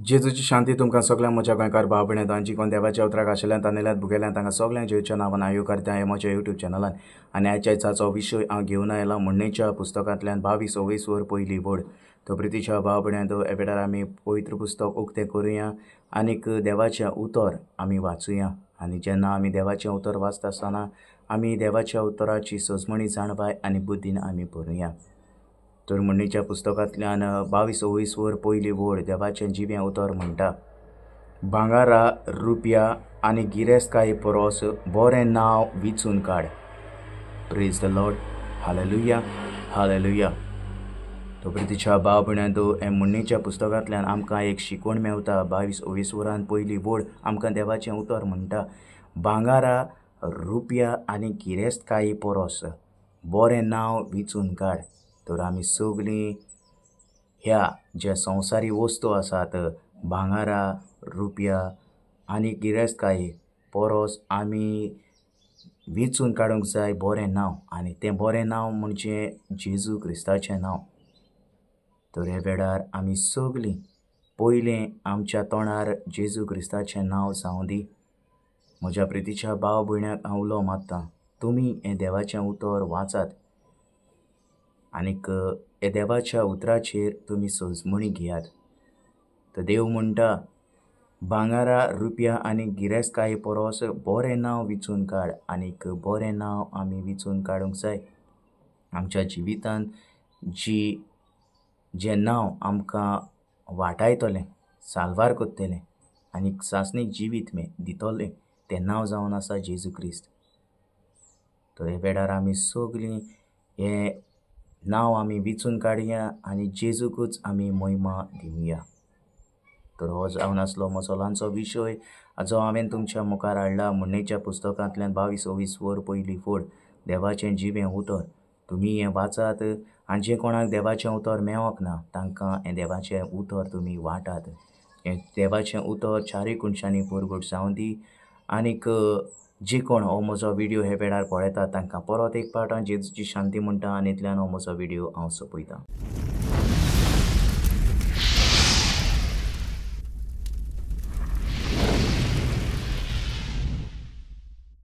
जेजूची शांती तुमकां सगळ्यांक म्हज्या गोंयकार भाव भयणां तांची कोण देवाच्या उतराक आशिल्ल्यान तानेल्यात भुगेल्यान तांकां सगळ्यांक जेजूच्या नांवान हांव येवकार हें म्हज्या युट्यूब चॅनलान. आनी आयच्या दिसाचो विशय हांव घेवन आयला म्हणणेच्या पुस्तकांतल्यान 22 ओवीस वर पयली वड. तो प्रितीच्या भाव भयणां ह्या वेळार आमी पवित्र पुस्तक उक्तें करुया आनीक देवाचें उतर आमी वाचुया. आनी जेन्ना आमी देवाचें उतर वाचता आसतना आमी देवाच्या उतराची सजमणी जाणवाय आनी बुद्दीन आमी भरुया. तर म्हणणेच्या पुस्तकांतल्यान 22 ओवीस वर पयली वड देवाचें जिवें उतर म्हणटा, भांगारा रुपया आनी गिरेस्तकाये परस बरें नांव विचून काड. Praise the Lord, hallelujah, hallelujah. तो प्रितीच्या भाव भयणांनो, हे म्हणणेच्या पुस्तकांतल्यान आमकां एक शिकवण मेवता. 22 ओवीस वरान पयली वड आमकां देवाचें उतर म्हणटा, भांगारा रुपया आनी गिरेस्तकाये परस बरें नांव विचून काड. तर आमी सगळीं ह्या जे संवसारी वस्तू आसात, भांगारा रुपया आनी गिरेस्तकाये परस आमी विचून काडूंक जाय बरें नांव. आनी तें बरें नांव म्हणजे जेजू क्रिस्ताचें नांव. तर ह्या वेळार आमी सगळीं पयलें आमच्या तोंडार जेजू क्रिस्ताचें नांव जावं दी. म्हज्या प्रितीच्या भाव भयणाक हांव उलो मारता, तुमी हें देवाचें उतर वाचात आनीक हे देवाच्या उतराचेर तुमी सजमणी घेयात. तर देव म्हणटा, भांगारा रुपया आनी गिरेस्तकाये परस बरें नांव विचून काड. आनीक बरें नांव आमी विचून काडूंक जाय. आमच्या जिवितांत जी जें नांव आमकां वाटायतलें, साल्वार करतलें आनी सासणीक जिवीत दितलें, तें नांव जावन आसा जेजू क्रिस्त. तर हे वेळार आमी सगळीं हें नांव आमी विचून काडया आनी जेजूकूच आमी महिमा दिवया. तर हो जावन आसलो म्हजो ल्हानसो विशय जो हांवें तुमच्या मुखार हाडला म्हणणेच्या पुस्तकांतल्यान 22 ओवीस वर पयली वड देवाचें जिवें उतर. तुमी हें वाचात आनी जे कोणाक देवाचें उतर मेवोंक ना तांकां हें देवाचें उतर तुमी वाटात. हें देवाचें उतर चारूय कुनशांनी परगट जावं दी. आनीक जे कोण हो म्हजो विडियो हे वेळार पळयतात तांकां परत एक पावट हांव जेजूची शांती म्हणटा आनी इतल्यान हो म्हजो विडियो हांव सोंपयतां.